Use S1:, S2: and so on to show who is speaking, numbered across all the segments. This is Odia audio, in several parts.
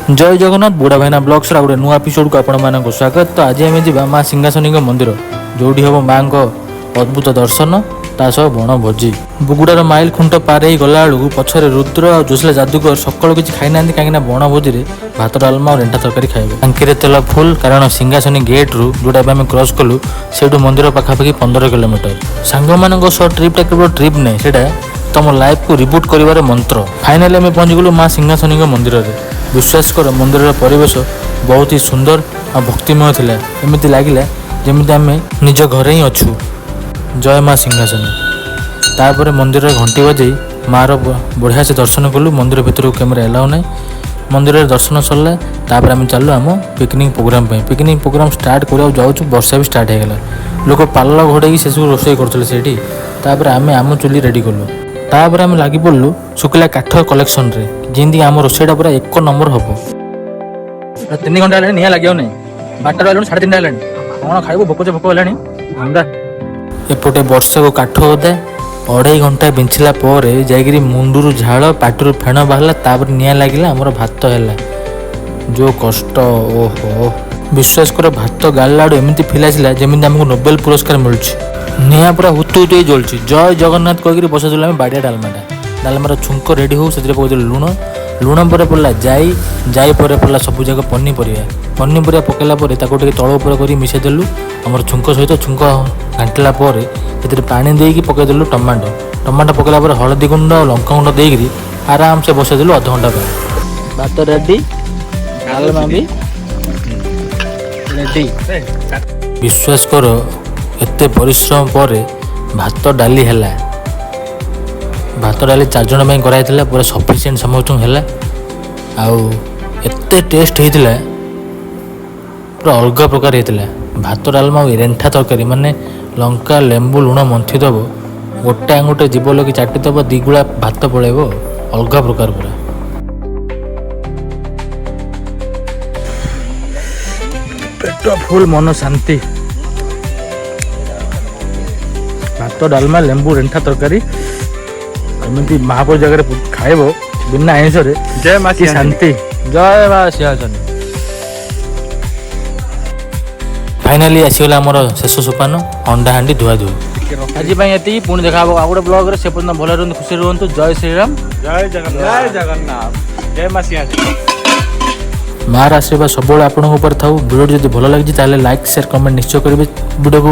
S1: ଜୟ ଜଗନ୍ନାଥ, ବୁଢ଼ା ଭାଇନା ବ୍ଲଗ୍ସର ଆଉ ଗୋଟେ ନୂଆ ଏପିସୋଡ଼କୁ ଆପଣମାନଙ୍କୁ ସ୍ୱାଗତ। ତ ଆଜି ଆମେ ଯିବା ମା ସିଂହାସନୀଙ୍କ ମନ୍ଦିର, ଯେଉଁଠି ହେବ ମାଙ୍କ ଅଦ୍ଭୁତ ଦର୍ଶନ, ତା ସହ ବଣଭୋଜି। ବୁଗୁଡ଼ାର ମାଇଲ ଖୁଣ୍ଟ ପାର ହେଇ ଗଲା ବେଳକୁ ପଛରେ ରୁଦ୍ର ଆଉ ଜୋସିଲା ଯାଦୁକର ସକାଳୁ କିଛି ଖାଇନାହାନ୍ତି, କାହିଁକିନା ବଣଭୋଜିରେ ଭାତ, ଡାଲମା ଆଉ ରେଣ୍ଟା ତରକାରୀ ଖାଇବେ। ଟାଙ୍କିରେ ତେଲ ଫୁଲ୍, କାରଣ ସିଂହାସନୀ ଗେଟ୍ରୁ ଯେଉଁଟା ଏବେ ଆମେ କ୍ରସ୍ କଲୁ ସେଇଠୁ ମନ୍ଦିର ପାଖାପାଖି 15 କିଲୋମିଟର। ସାଙ୍ଗମାନଙ୍କ ସହ ଟ୍ରିପ୍ଟା କେବଳ ଟ୍ରିପ୍ ନାହିଁ, ସେଇଟା ତମ ଲାଇଫକୁ ରିବୁଟ୍ କରିବାର ମନ୍ତ୍ର। ଫାଇନାଲି ଆମେ ପହଞ୍ଚିଗଲୁ ମା ସିଂହାସନୀଙ୍କ ମନ୍ଦିରରେ। ବିଶ୍ୱାସ କର, ମନ୍ଦିରର ପରିବେଶ ବହୁତ ହି ସୁନ୍ଦର ଆଉ ଭକ୍ତିମୟ ଥିଲା। ଏମିତି ଲାଗିଲା ଯେମିତି ଆମେ ନିଜ ଘରେ ହିଁ ଅଛୁ। ଜୟ ମା ସିଂହାସନୀ। ତାପରେ ମନ୍ଦିରରେ ଘଣ୍ଟି ବଜେଇ ମାର ବଢ଼ିଆ ସେ ଦର୍ଶନ କଲୁ। ମନ୍ଦିର ଭିତରକୁ କ୍ୟାମେରା ଏଲାଉ ନାହିଁ। ମନ୍ଦିରରେ ଦର୍ଶନ ସରିଲା, ତାପରେ ଆମେ ଚାଲିଲୁ ଆମ ପିକନିକ୍ ପ୍ରୋଗ୍ରାମ୍ ପାଇଁ। ପିକନିକ୍ ପ୍ରୋଗ୍ରାମ୍ ଷ୍ଟାର୍ଟ କରିବାକୁ ଯାଉଛୁ, ବର୍ଷା ବି ଷ୍ଟାର୍ଟ ହେଇଗଲା। ଲୋକ ପାଲ ଘୋଡ଼େଇକି ସେସବୁ ରୋଷେଇ କରୁଥିଲେ ସେଇଠି। ତାପରେ ଆମେ ଆମ ଚୁଲି ରେଡ଼ି କଲୁ। ତାପରେ ଆମେ ଲାଗି ପଡ଼ିଲୁ ଶୁଖିଲା କାଠ କଲେକ୍ସନରେ, ଯେମିତି ଆମ ରୋଷେଇଟା ପୁରା ଏକ ନମ୍ବର ହବ। 3 ଘଣ୍ଟା ହେଲାଣି, ନିଆଁ ଲାଗିବ ନାହିଁ। 12ଟା ହେଲାଣି, 3:30 ହେଲାଣି, କ'ଣ ଖାଇବୁ? ଭୋକ ଯେ ଭୋକ ହେଲାଣି। ଏପଟେ ବର୍ଷାକୁ କାଠ ଓଦା, 2.5 ଘଣ୍ଟା ବିଞ୍ଚିଲା ପରେ ଯାଇକିରି ମୁଣ୍ଡରୁ ଝାଳ, ପାଟିରୁ ଫେଣ ବାହାରିଲା। ତାପରେ ନିଆଁ ଲାଗିଲା, ଆମର ଭାତ ହେଲା। ଯେଉଁ କଷ୍ଟ, ଓହୋ! ବିଶ୍ୱାସ କର, ଭାତ ଗାଳିଲା ବେଳୁ ଏମିତି ଫିଲ୍ ଆସିଲା ଯେମିତି ଆମକୁ ନୋବେଲ ପୁରସ୍କାର ମିଳୁଛି। ନିଆଁ ପୁରା ହୁତୁ ହୁତୁ ହେଇ ଜଳୁଛି। ଜୟ ଜଗନ୍ନାଥ କହିକିରି ବସେଇଦେଲୁ ଆମେ ବାଡ଼ିଆ ଡାଲମାଟା। ଡାଲମାର ଛୁଙ୍କ ରେଡ଼ି ହଉ, ସେଥିରେ ପକେଇଦେଲୁ ଲୁଣ। ଲୁଣ ପରେ ପଡ଼ିଲା ଜାଇ, ଜାଇ ପରେ ପଡ଼ିଲା ସବୁ ଯାକ ପନିପରିବା। ପନିପରିବା ପକେଇଲା ପରେ ତାକୁ ଟିକେ ତଳ ଉପର କରି ମିଶାଇ ଦେଲୁ ଆମର ଛୁଙ୍କ ସହିତ। ଛୁଙ୍କ ଘାଣ୍ଟିଲା ପରେ ସେଥିରେ ପାଣି ଦେଇକି ପକେଇଦେଲୁ ଟମାଟୋ। ଟମାଟୋ ପକେଇଲା ପରେ ହଳଦୀ ଗୁଣ୍ଡ ଆଉ ଲଙ୍କା ଗୁଣ୍ଡ ଦେଇକିରି ଆରାମସେ ବସେଇଦେଲୁ ଅଧଘଣ୍ଟା ପାଇଁ। ଭାତ ରେଡ଼ି, ଡାଲମା ବି ରେଡ଼ି। ବିଶ୍ୱାସ କର, ଏତେ ପରିଶ୍ରମ ପରେ ଭାତ ଡାଲି ହେଲା। ଭାତ ଡାଲି 4 ଜଣ ପାଇଁ କରାହେଇଥିଲା, ପୁରା ସଫିସିଏଣ୍ଟ ସମସ୍ତଙ୍କୁ ହେଲା। ଆଉ ଏତେ ଟେଷ୍ଟ ହେଇଥିଲା, ପୁରା ଅଲଗା ପ୍ରକାର ହେଇଥିଲା। ଭାତ, ଡାଲମା ଆଉ ରେଣ୍ଠା ତରକାରୀ, ମାନେ ଲଙ୍କା, ଲେମ୍ବୁ, ଲୁଣ ମନ୍ଥି ଦେବ, ଗୋଟେ ଆଙ୍ଗୁଠି ଜିଭ ଲଗେଇ ଚାଟି ଦେବ, ଦିଗୁଳା ଭାତ ପଳେଇବ। ଅଲଗା ପ୍ରକାର ପୁରା। ପେଟ ଫୁଲ, ମନ ଶାନ୍ତି। ଭାତ, ଡାଲମା, ଲେମ୍ବୁ, ରେଣ୍ଠା ତରକାରୀ ଏମିତି ମହାପ୍ରଭୁ ଜାଗାରେ ଖାଇବ ବିନା ଆଇଁଷରେ।
S2: ଜୟ ମା
S1: କି ଶାନ୍ତି! ଜୟ ମା ସିଂହାସନୀ। ଫାଇନାଲି ଆସିଗଲା ଆମର ଶେଷ ସୋପାନ, ହଣ୍ଡା ହାଣ୍ଡି ଧୁଆ ଧୁଇ। ଆଜି ପାଇଁ ଏତିକି। ପୁଣି ଦେଖା ହବ ଆଉ ଗୋଟେ ବ୍ଲଗରେ। ସେ ପର୍ଯ୍ୟନ୍ତ ଭଲ ରୁହନ୍ତୁ, ଖୁସି ରୁହନ୍ତୁ। ଜୟ ଶ୍ରୀରାମ।
S2: ଜୟ ଜଗନ୍ନାଥ। ଜୟ ଜଗନ୍ନାଥ। ଜୟ ମା ସିଂହାସନୀ।
S1: ମାର ଆଶୀର୍ବାଦ ସବୁବେଳେ ଆପଣଙ୍କ ଉପରେ ଥାଉ। ଭିଡ଼ିଓଟି ଯଦି ଭଲ ଲାଗିଛି, ତାହେଲେ ଲାଇକ୍, ସେୟାର, କମେଣ୍ଟ ନିଶ୍ଚୟ କରିବେ। ଭିଡ଼ିଓକୁ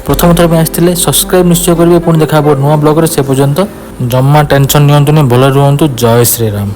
S1: ପ୍ରଥମ ଥର ପାଇଁ ଆସିଥିଲେ ସବସ୍କ୍ରାଇବ୍ ନିଶ୍ଚୟ କରିବେ। ପୁଣି ଦେଖା ହେବ ନୂଆ ବ୍ଲଗରେ। ସେ ପର୍ଯ୍ୟନ୍ତ ଜମା ଟେନସନ୍ ନିଅନ୍ତୁନି, ଭଲରେ ରୁହନ୍ତୁ। ଜୟ ଶ୍ରୀରାମ।